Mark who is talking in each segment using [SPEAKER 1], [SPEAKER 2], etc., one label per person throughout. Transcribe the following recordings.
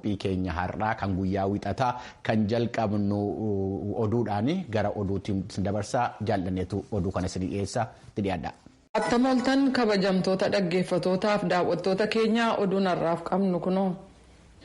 [SPEAKER 1] Qophii keenya har'aa kan guyyaa wixataa kan jalqabnu oduudhaan gara oduutti dabarsaa jaallanneetu oduu kana isin dhiyeessa itti dhiyaadha.
[SPEAKER 2] Attam ooltan kabajamtoota dhaggeeffatootaaf daawwattoota keenyaa oduun har'aaf qabnu kunoo.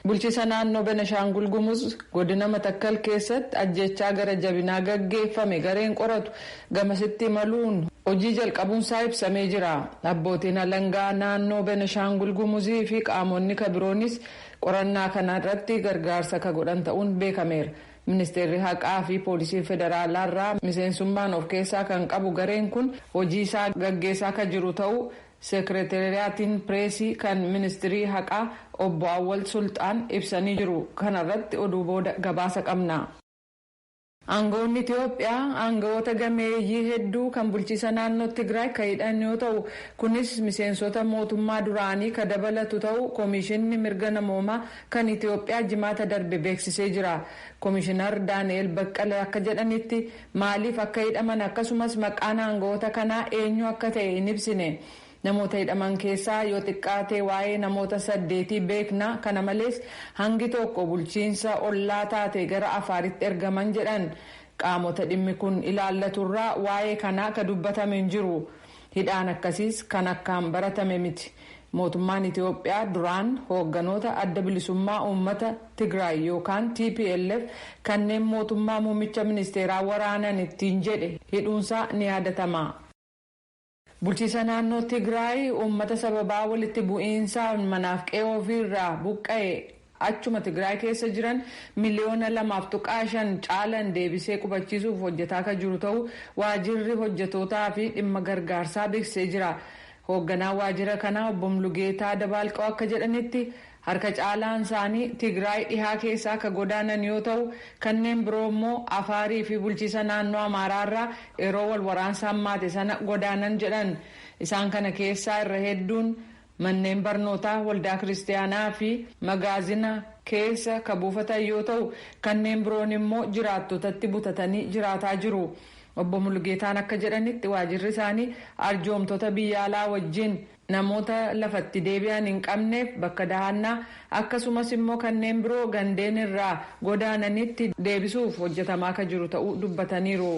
[SPEAKER 2] Bulchiisa naannoo Benishaangul Gumuz godina Matakkal keessatti ajjechaa gara jabinaa gaggeeffame gareen qoratu gamasitti imaluun hojii jalqabuunsaa ibsamee jira. Abbootiin alangaa naannoo Benishaangul Gumuzii fi qaamonni kabiroonis qorannaa kana irratti gargaarsa ka godhan ta'uun beekameera. Ministeerri haqaa fi poolisii federaalaa irraa miseensummaan of keessaa kan qabu gareen kun hojii isaa gaggeessaa kan jiru ta'uu seekreteriyaatiin pireesii kan ministirii haqaa obbo Awwal Sulxaan ibsanii jiru. Kanarratti oduu booda gabaasa qabna. Aangawoonni Itiyoophiyaa aangawoota gameeyyii hedduu kan bulchiisa naannoo Tigraay kan hidhan yoo ta'u, kunis miseensota mootummaa duraanii kan dabalatu ta'uu Koomishinni Mirga Namoomaa kan Itiyoophiyaa jimaata darbe beeksisee jira. Koomishinar Daani'el Baqqala akka jedhanitti maaliif akka hidhaman akkasumas maqaan aangawoota kanaa eenyu akka ta'e hin ibsine. Namoota hidhaman keessaa yoo xiqqaate waa'ee namoota saddeetii beekna, kana malees hangi tokko bulchiinsa ollaa taate gara Afaaritti ergaman jedhan. Qaamota dhimmi kun ilaallaturraa waa'ee kanaa ka dubbatame hin jiru. Hidhaan akkasiis kan akkaan baratame miti. Mootummaan Itiyoophiyaa duraan hoogganoota Adda Bilisummaa Uummata Tigraay yookaan TPLF kanneen mootummaa muummicha ministeeraa waraanan ittiin jedhe hidhuunsaa ni yaadatama. Bulchiisa naannoo Tigraay uummata sababaa walitti bu'iinsaan manaaf qe'ee ofiirraa buqqa'e achuma Tigraay keessa jiran miliyoona 2.5 caalan deebisee qubachiisuuf hojjetaa kan jiru ta'uu waajirri hojjetootaa fi dhimma gargaarsaa beeksisee jira. Hoogganaan waajjira kanaa obbo Mulugeetaa Dabaalqoo akka jedhanitti, harka caalaan isaanii Tigraay dhihaa keessaa akka godaanan yoo ta'u, kanneen biroo immoo Afaarii fi bulchiisa naannoo Amaaraarraa yeroo wal waraansa hammaate sana godaanan jedhan. Isaan kana keessaa irra hedduun manneen barnootaa waldaa kiristaanaa fi magaazina keessa ka buufatan yoo ta'u, kanneen biroon immoo jiraattotatti butatanii jiraataa jiru. Obbo Mulugeetaan akka jedhanitti, waajirri isaanii arjoomtota biyya alaa wajjin namoota lafatti deebi'an hin qabneef bakka dahannaa akkasumas immoo kanneen biroo gandeen irraa godaananitti deebisuuf hojjetamaa akka jiru ta'uu dubbataniiru.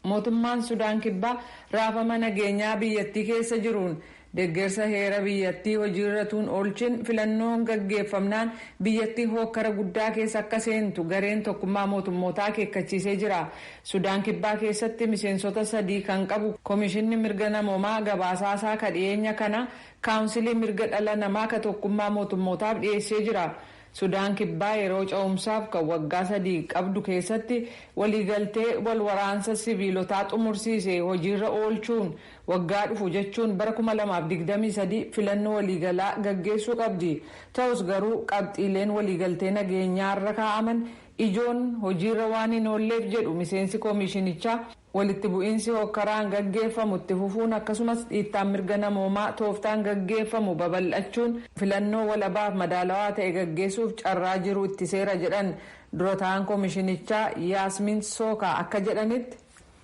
[SPEAKER 2] Mootummaan Sudaan Kibbaa raafama nageenyaa biyyattii keessa jiruun deeggarsa heera biyyattii hojiirratuun oolchin filannoon gaggeeffamnaan biyyattiin hookkara guddaa keessa akka seentu gareen Tokkummaa Mootummootaa akeekkachiisee jira. Sudaan Kibbaa keessatti miseensota sadii kan qabu Koomishinni Mirga Namoomaa gabaasaasaa ka dhiyeenya kana Kaawunsilii Mirga Dhala Namaa ka Tokkummaa Mootummootaaf dhiyeessee jira. Sudaan Kibbaa yeroo ce'umsaaf kan waggaa 3 qabdu keessatti waliigaltee wal waraansa siviilotaa xumursiise hojiirra oolchuun waggaa dhufu, jechuun bara 2023, filannoo waliigalaa gaggeessuu qabdi. Ta'us garuu qabxiileen waliigaltee nageenyaarra kaa'aman ijoon hojiirra waan hin oolleef jedhu miseensi koomishinichaa, walitti bu'iinsi hokkaraan gaggeeffamu itti fufuun akkasumas dhiittaan mirga namoomaa tooftaan gaggeeffamu babal'achuun filannoo walabaaf madaalawaa ta'e gaggeessuuf carraa jiru itti seera jedhan. Dura ta'an koomishinichaa Yaasmin Sookaa akka jedhanitti.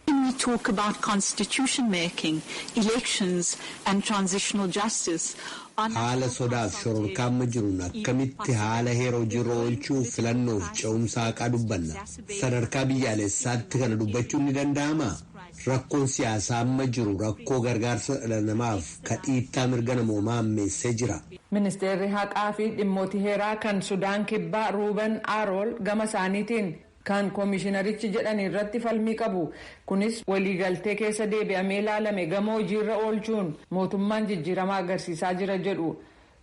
[SPEAKER 3] When we talk about constitution making, elections and transitional justice.
[SPEAKER 4] Haala sodaaf shororkaamma jiruun akkamitti haala heera hojiirra oolchuu, filannoof ce'umsa haqaa dubbanna? Sadarkaa biyyaalessaatti kana dubbachuun ni danda'amaa? Rakkoon siyaasaa amma jiru rakkoo gargaarsa dhala namaaf ka dhiittaa mirga namoomaa hammeessee jira.
[SPEAKER 2] Ministeerri haqaa fi dhimmoota heeraa kan Sudaan Kibbaa Ruuben Aarool gama isaaniitiin kan koomishinarichi jedhan irratti falmii qabu. Kunis waliigaltee keessa deebi'amee ilaalame gama hojiirra oolchuun mootummaan jijjiirama agarsiisaa jira jedhu.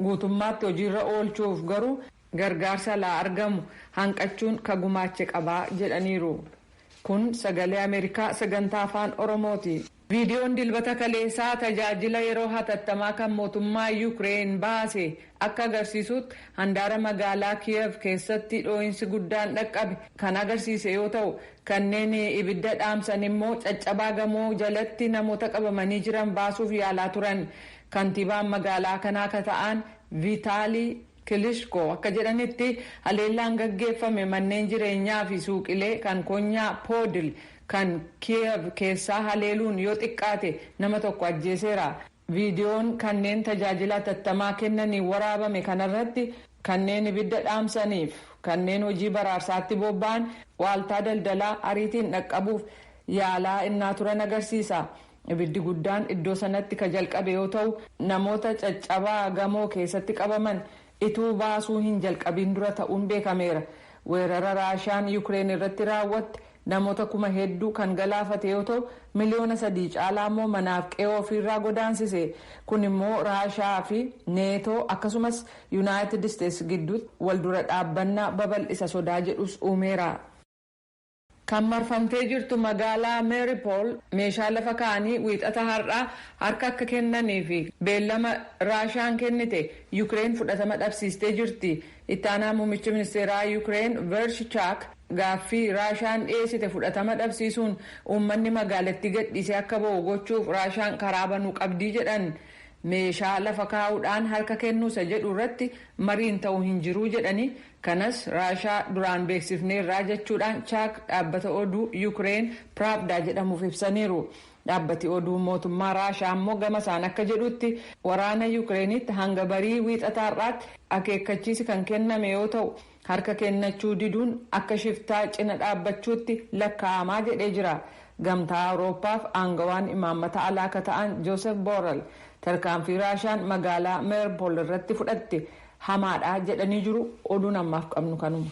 [SPEAKER 2] Guutummaatti hojiirra oolchuuf garuu gargaarsa alaa argamu hanqachuun ka gumaache qabaa jedhaniiru. Kun Sagalee Ameerikaa sagantaa Afaan Oromooti. Viidiyoon Dilbata kaleessaa tajaajila yeroo hatattamaa kan mootummaa Yuukireen baase akka agarsiisutti, handaara magaalaa Kiyev keessatti dhoo'insi guddaan dhaqqabe kan agarsiise yoo ta'u, kanneen ibidda dhaamsan immoo caccabaa gamoo jalatti namoota qabamanii jiran baasuuf yaalaa turan. Kantiibaan magaalaa kanaa akka ta'an Vitaalii Kilishko akka jedhanitti, haleellaan gaggeeffame manneen jireenyaa fi suuqilee kan konyaa Poodil kan Kiyev keessaa haleeluun yoo xiqqaate nama tokko ajjeeseera. Viidiyoon kanneen tajaajila hatattamaa kennaniin waraabame kanarratti Kanneen ibidda dhaamsaniif kanneen hojii baraarsaatti bobba'an waaltaa daldalaa ariitiin dhaqqabuuf yaalaa innaa turan agarsiisa. Ibiddi guddaan iddoo sanatti ka jalqabe yoo ta'u, namoota caccabaa gamoo keessatti qabaman ituu baasuu hin jalqabiin dura ta'uun beekameera. Weerara Raashaan Yukireen irratti raawwatte namoota kuma hedduu kan galaafate yoo ta'u, 3 miliyoona caalaa immoo manaaf qe'oo ofiirraa godaansise. Kun immoo Raashaa fi Neetoo akkasumas Yuunaayitid Isteetsi gidduutti waldura dhaabbannaa babal'isa sodaa jedhus uumeera. Kan marfamtee jirtu magaalaa Meeripool meeshaa lafa kaa'anii Wiixata har'aa harka akka kennanii fi beellama Raashaan kennite Yukireen fudhatama dhabsiistee jirti. Ittaanaa muummichi ministeeraa Yukireen Vershichaak gaaffii Raashaan dhiyeessite fudhatama dhabsiisuun uummanni magaalattii gadhiisee akka ba'u gochuuf Raashaan karaa banuu qabdii jedhan. Meeshaa lafa kaa'uudhaan harka kennuusa jedhu irratti mariin ta'u hin jiruu jedhanii, kanas Raashaa duraan beeksifneerraa jechuudhaan Chaak dhaabbata oduu Yukireen Piraavdaa jedhamuuf ibsaniiru. Dhaabbati oduu mootummaa Raashaa immoo gama isaan akka jedhutti, waraana Yukireenitti hanga barii Wiixataarraatti akeekkachiisi kan kenname yoo ta'u, harka kennachuu diduun akka shiftaa cina dhaabbachuutti lakkaa'amaa jedhee jira. Gamtaa Awurooppaaf aangawaan imaammata alaa akka ta'an Joosef Boorel tarkaanfii Raashaan magaalaa Meerpool irratti fudhatte hamaadha jedhanii jiru. Oduun ammaaf qabnu kanuma.